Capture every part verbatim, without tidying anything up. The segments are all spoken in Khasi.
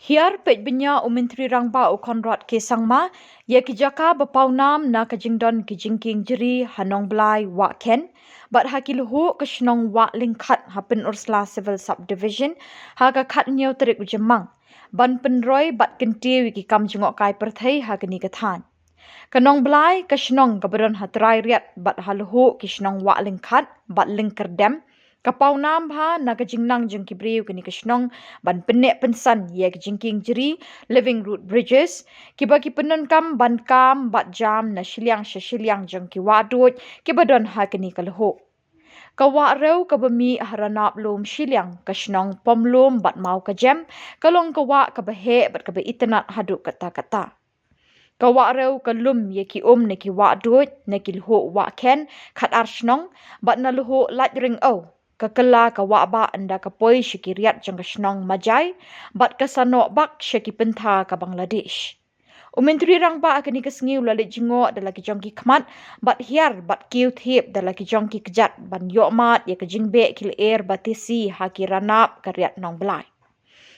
Hiar peit bniah u Myntri Rangbah u Conrad K Sangma ïa ki jaka ba pawnam na ka jingdon ki jingkieng jri ha Nongblai Wahkhen bad ha ki lhuh ka shnong Wahlyngkhat ha Pynursla Civil Subdivision ha ka khathynñiew tarik u Jymmang ban pynroi bad kyntiew ïa ki kam jngohkai pyrthei ha kane ka thaiñ. Ka Nongblai, ka shnong kaba don ha trai riat bad ha lhuh ki shnong Wahlyngkhat bad Lyngkyrdem, ka pawnam bha na ka jingnang jong ki briew kane ka shnong ban pynneh pynsan ïa ki jingkieng jri, living root bridges, kiba ki pyndonkam ban kam bad jam na shiliang sha shiliang jong ki wahduid kiba don ha kane ka lhuh. Ka wah rew kaba mih ha Ranap Lum shiliang ka shnong Pomlum bad Mawkajem ka long ka wah kaba heh bad kaba itynnad haduh katta katta. Ka wah rew ka lum ïa ki um na ki wahduid na ki lhuh Wahkhen khatar shnong bad na lhuh Laitryng'ew. Ka kylla ka wah bah ynda ka poi sha ki riat jong ka shnong Majai bad ka sa noh bak sha ki pyntha ka Bangladesh. U Myntri Rangbah ha kane ka sngi u la leit jngoh da la ki jong ki khmat bad hiar bad kiew thiep da la ki jong ki kjat ban ïohmad ïa ka jingbeh ki lyer ba tisi ha ki ranap ka riat Nongblai.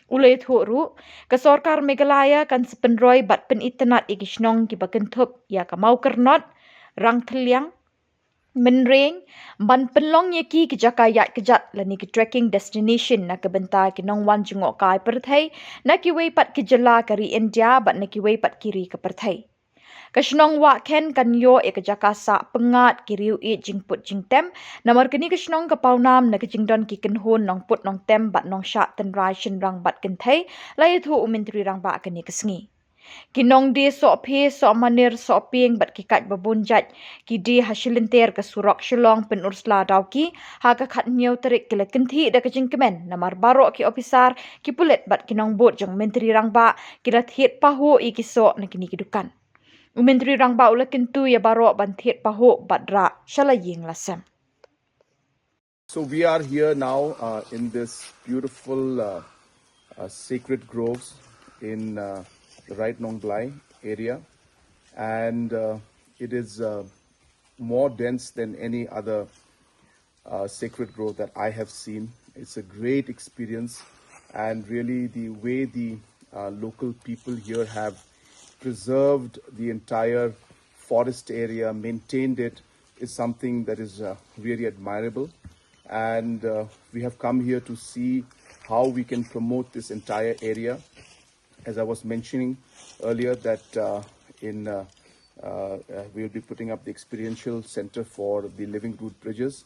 U la ïathuh ruh, ka sorkar Meghalaya kan sa pynroi bad pynitynnad ïa ki shnong kiba kynthup ïa ka Mawkyrnot, Rangthylliang, Mynreng, ban pynlong ïa ki ki jaka ïaid kjat lane ki trekking destination na ka bynta ki nongwan jngohkai pyrthei na kiwei pat ki jylla ka ri India bad na kiwei pat ki ri ka pyrthei. Ka shnong Wahkhen kan ïoh ïa ka jaka sah pyngngad ki riew ïeit jingput jingtem, namar kane ka shnong ka pawnam na ka jingdon ki kynhun nongput nongtem bad nongshah tynrai shynrang bad kynthei, la ïathuh u Myntri Rangbah ha kane ka sngi. Ki nongdie sohphe, sohmanir, sohpieng bad ki kait babun jait ki die ha shilynter ka surok Shillong Pynursla Dawki ha ka khathynñiew tarik ki la kynthih da ka jingkmen namar baroh ki ophisar, ki pulit bad ki nongbud jong u Myntri Rangbah ki la thied pahuh ïa ki soh na kine ki dukan. U Myntri Rangbah u la kyntu ïa baroh ban thied pahuh bad rah sha la ïing la sem. So we are here now uh, in this beautiful uh, uh, sacred groves in uh, the Right Nongblai area, and uh, it is uh, more dense than any other uh, sacred grove that I have seen. It's a great experience, and really the way the uh, local people here have preserved the entire forest area, maintained it, is something that is uh, really admirable. And uh, we have come here to see how we can promote this entire area. As I was mentioning earlier, that uh, in uh, uh, uh, we'll be putting up the experiential center for the living root bridges,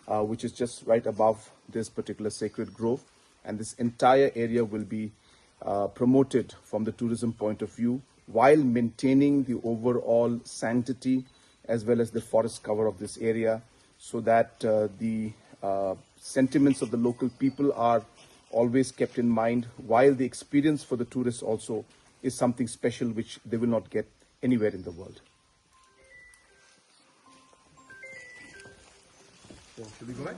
uh, which is just right above this particular sacred grove. And this entire area will be uh, promoted from the tourism point of view while maintaining the overall sanctity as well as the forest cover of this area, so that uh, the uh, sentiments of the local people are always kept in mind, while the experience for the tourists also is something special which they will not get anywhere in the world. So, should we go back?